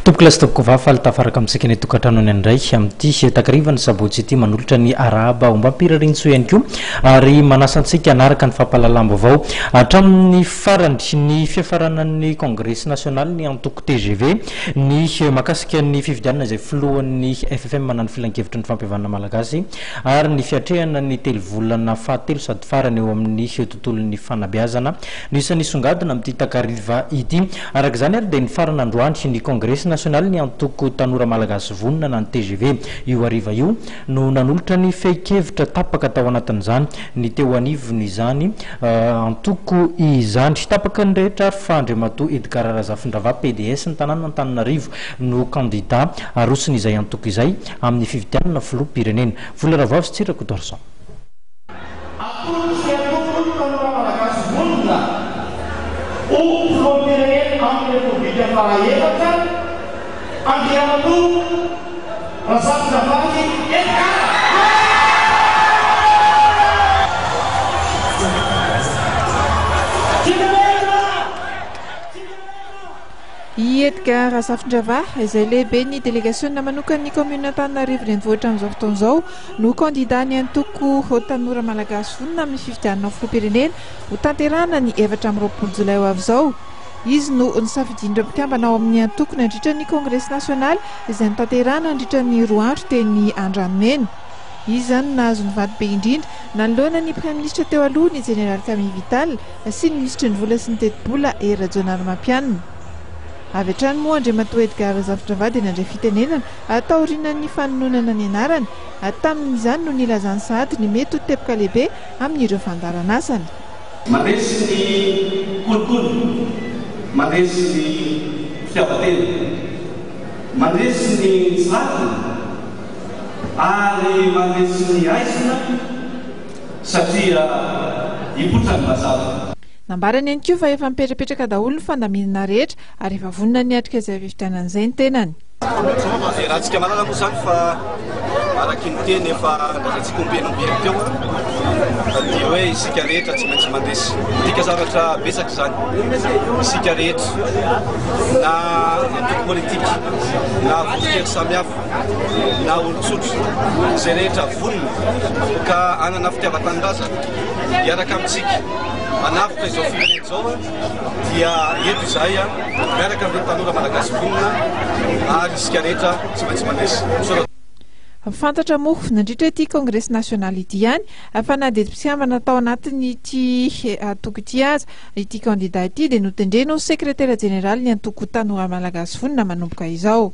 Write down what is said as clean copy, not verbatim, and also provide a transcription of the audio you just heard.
Tompokolahy sy tompokovavy, faly tafaraka amintsika any an-tokantrano any indray amin'ity takarivan'ny sabotsy ity. Manolotra ny arahaba ombam-pirariantsoa ihany koa ary manasa antsika hanaraka ny fampahalalam-baovao hatramin'ny farany. Ny fiafaranan'ny kongresy nasionalin'ny antoko tgv, ny mahakasika ny fifidianana izay filohan'ny FFM na ny Filankevitry ny Fampihavanana Malagasy ary ny fiatrehana ny telovolana fahatelo sady farany eo amin'ny tontolon'ny fanabeazana no isan'ny hisongadina amin'ity takariva ity. Araka izany ary dia nifarana androany ny kongresy nasionalin'ny antoko Tanora Malagasy Vonona na ny tgv. Io hariva io no nanolotra ny fehin-kevitra tapaka tao anatin'izany ny teo anivon'izany antoko izany. Tapaka ny rehetra ary fa Andriamatoa Edgard Razafindravahy, pds, ny tanànan'Antananarivo no kandida aroson'izay antoko izay amin'ny fifidianana filoham-pirenena. Vola Ravoavy sy Tsirako Dorson. Atolotry ny antoko Tanora Malagasy Vonona ho filoham-pirenena amin'ny Repoblika faha-efatra, Andriamatoa Razafindravahy Edgard. I Edgard Razafindravahy, izay lehiben'ny delegasionina manokan'ny kaominina Antananarivo Renivohitra amin'izao fotoana izao, no kandidàn'ny antoko Tanora Malagasy Vonona amin'ny fifidianana filoham-pirenena hotanterahina ny 24 jolay ho avy izao. Izy no nosafidian'ireo mpikambana ao amin'ny antoko nandritra ny kongresy nasionaly izay notanterahina nandritra ny roa andro teny Andranomena. Izy izany no nahazo ny vato be indrindra nanoloana ny praiminisitra teo aloha ny jeneraly Camille Vital sy ny minisitry ny vola sy ny tetibola Hery Rajaonarimampianina. Avy hatrany moa Andriamatoa Edgard Razafindravahy dia nandray fitenenana taorianan'ny fanononana ny anarany. Tamin'izany no nilazany sahady ny mety ho teboka lehibe amin'ireo fandaharanasany. Mandresy ny kolikoly, mandresy ny fitiavan-tena, mandresy ny tsy rariny ary mandresy ny haizina satria hipoitra ny mazava. Nambarany ihany koa fa efa mipetrapetraka daholo ny fandaminana rehetra ary efa vonona ny hiatrika izay fifidianana izay ny tenany. Iarahantsika mahalala moa izany fa araky ny teny efa nolazaintsika ombieny ombieny teo dia hoe isika rehetra tsy maintsy mandresy. Midika zavatra betsaka izany. Isika rehetra na antoko politika na vondron-kery samihafa na olon-tsotra izay rehetra vonona ka hanana fitiavan-tanindrazana hiaraka amintsika hanavotra izao firenena izao dia eto izahay miaraka amin'ireo tanora malagasy vonona ary isika rehetra tsy maintsy mandresy. Misaotra. Fantatra moa, nandritra ity kongresy nasionaly ity ihany, fa na dia tsy mpikambana tao anatin'ity antoko ity aza ity kandida ity dia notendrena ho sekretera jeneralin'ny antoko Tanora Malagasy Vonona manomboka izao.